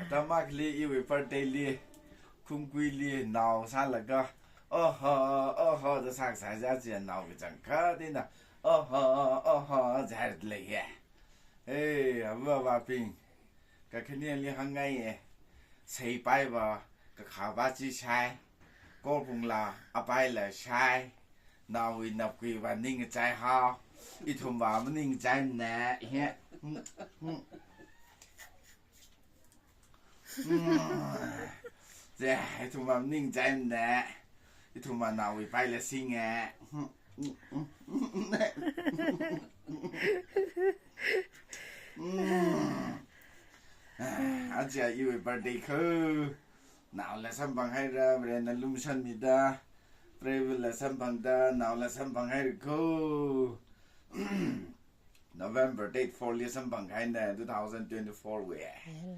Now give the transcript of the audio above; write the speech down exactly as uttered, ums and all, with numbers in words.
Tamakli iwui birthday li, khungkuili nao sālaga, oho, oho, da sākasā ja chi nao kachangkhat eina, oho, oho, jihaileiya. Hey, avā avābing, kakhaneli hāngngaiya. Seipaiva, kakhava chi shai, korbungla, apaila shai, naowui napkuiva ningkachai hao, ithumva maningkachaimana, he. Mm. Ze, ithumva maningkachaimana. Ithumva naowui paila singa. Mm. Aja iwui birthday kho. Naola samphanghaira, Varena lumashanmida. Preivula samphangda, naola samphanghaira kho. November date four li samphanghaina, two thousand twenty-four wui. Ela.